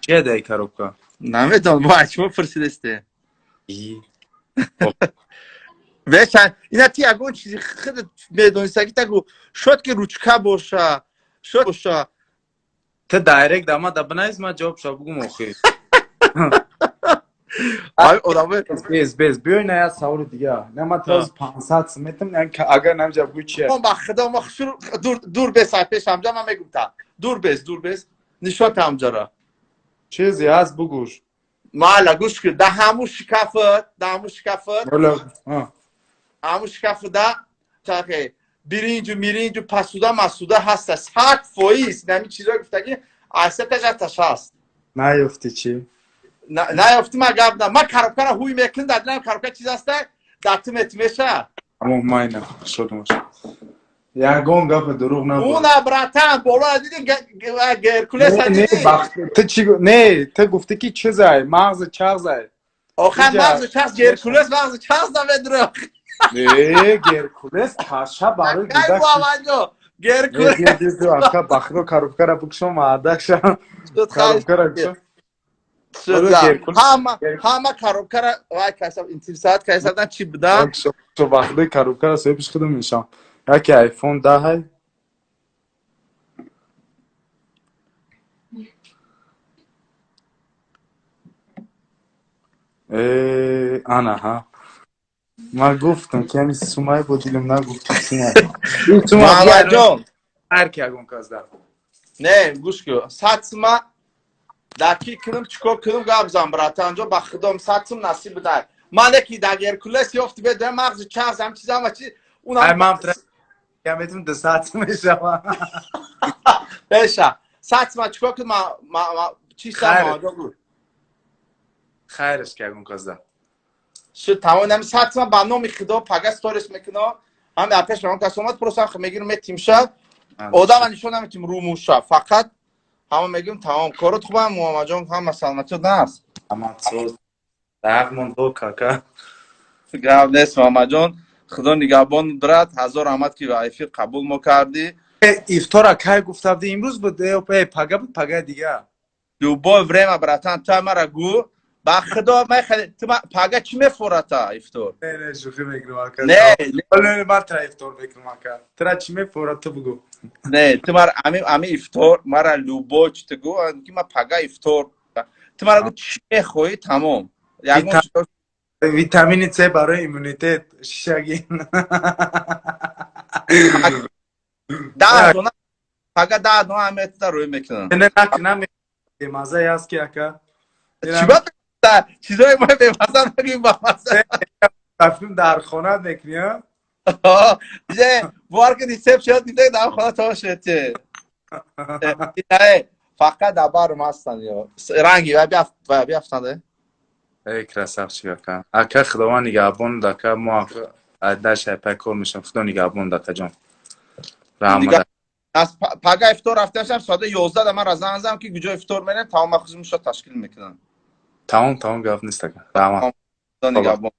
Чия дай коробка? Намедонам, мо аз шумо пурсидесте. Беша, ина ти ягон чизи худат медонистаги тагу, шояд ки ручка боша, шояд боша. Ты директ дама да бинавис, ман ҷавобша бугум охир. Ай, одамои Без, без, биёй, на як саволи дига. На, ман таз 500 сум метам, агар намҷа бугӯй чия. Мо ба худо, мо шур дур дур бес, ай пеш ҳамҷа ман мегум та. Дур бес, дур бес. Нишон та ҳамҷара. Чизе ҳаст, бугӯш. Мала, гӯш кун, да ҳамун шкафат, да ҳамун шкафат, Ола, ҳамун шкафда тахе биринҷу миринҷу пасуда масуда ҳаста 100%. Нами чизо гуфтаги айсата жаташ ҳаст. Наёфти чӣ? Наёфти, ма гап на. Ма коробкара ҳуй мекунам, дар дилам коробка чиз ҳаста, дар ту метимеша. Тамом, майна, шодам. Ягон гапи дурӯғ набуд. Уна, братан, боло диди, Геркулес диди? Ту чӣ, не, ту гуфтӣ ки чизай, мағзи чағзай. Охир мағзи чағз, Геркулес мағзи чағз намедура. Не, Геркулес каша барои гудак. Геркулес. Ака, бахро, коробкара букшо, маадакша. Коробкара букшо. Ҳама ҳама коробкара вай кайса интересовать кайсадан чӣ буда? Бахрои коробкара соҳибиш худам мешам. Яке айфон 10-ҳай. Э, ана ҳа. Ман гуфтам ки ҳами сумай бо дилам нагуфтам сумай. Муҳаммадҷон. Ҳар ки ягон кас дар. Не, гӯш кун. 100 сума дар ки кунам, чӣ кор кунам, гап зан, братанҷо, ба худом 100 сум насиб будай. Ман яки дар Геркулес ёфти бедоям мағзи чағз ҳам чиз ҳама чи. Ай, ман метавонам 200 сум мешава. Беша. 100 сума чӣ кор кунам, чӣ са гӯ. Хайраш ки ягон кас дар. Шуд, тамом, нами 100 сума ба номи худо пага сторис мекунам. Ҳам дар пеш он кас омад, просто мегирам, метимша. Одама нишон наметим рӯмуша. Фақат ҳама мегӯем тамом. Корот хубам, Муҳаммадҷон, ҳама саломатиёт наст. Дағмон до кака. Гап нест, Муҳаммадҷон. Худо нигаҳбон, брат, ҳазор раҳмат ки ба эфир қабул мо кардӣ. Ифтора кай гуфта будӣ? Имрӯз буд, пага буд, пага дига. Любое время, братан, ту мара гӯ. Ба худо ту пага чӣ мефората ифтор? Не, не, шӯхӣ мекунам, ака. Не, не, ман тра ифтор мекунам, ака. Тра чӣ мефорад, ту бугӯ. Не, ту мара ами ифтор, мара любой чӣ ту гӯ, ки ма пага ифтор. Ту мара гӯ чӣ мехоҳӣ, тамом. Ягон Витамини С барои иммунитет шишагин. 10 дона, пага 10 дона ҳамета рӯй мекунам. Не, накунам, бемазае аст ки, ака. Чӣ ба чизои мо бемаза нагӯем, бамаза. Рафтем дар хона мекунӣ, а? Иже бовар ки рецепт шуд, дида дар хона то шуд. Фақат дар барм ҳастанд ё ранги ва биафтанде. Эй, красавчик, ака. Ака, Худованд нигаҳбон, ака, мо дар шайпай кор мешам. Худо нигаҳбон, акаҷон. Раҳмат. Аз пага ифтор рафташам, соати 11 да ман занг зам ки куҷо ифтор мерем, тамом, махсус мушо ташкил мекунам. Тамом, тамом, гап нест, ака. Раҳмат. Худо нигаҳбон.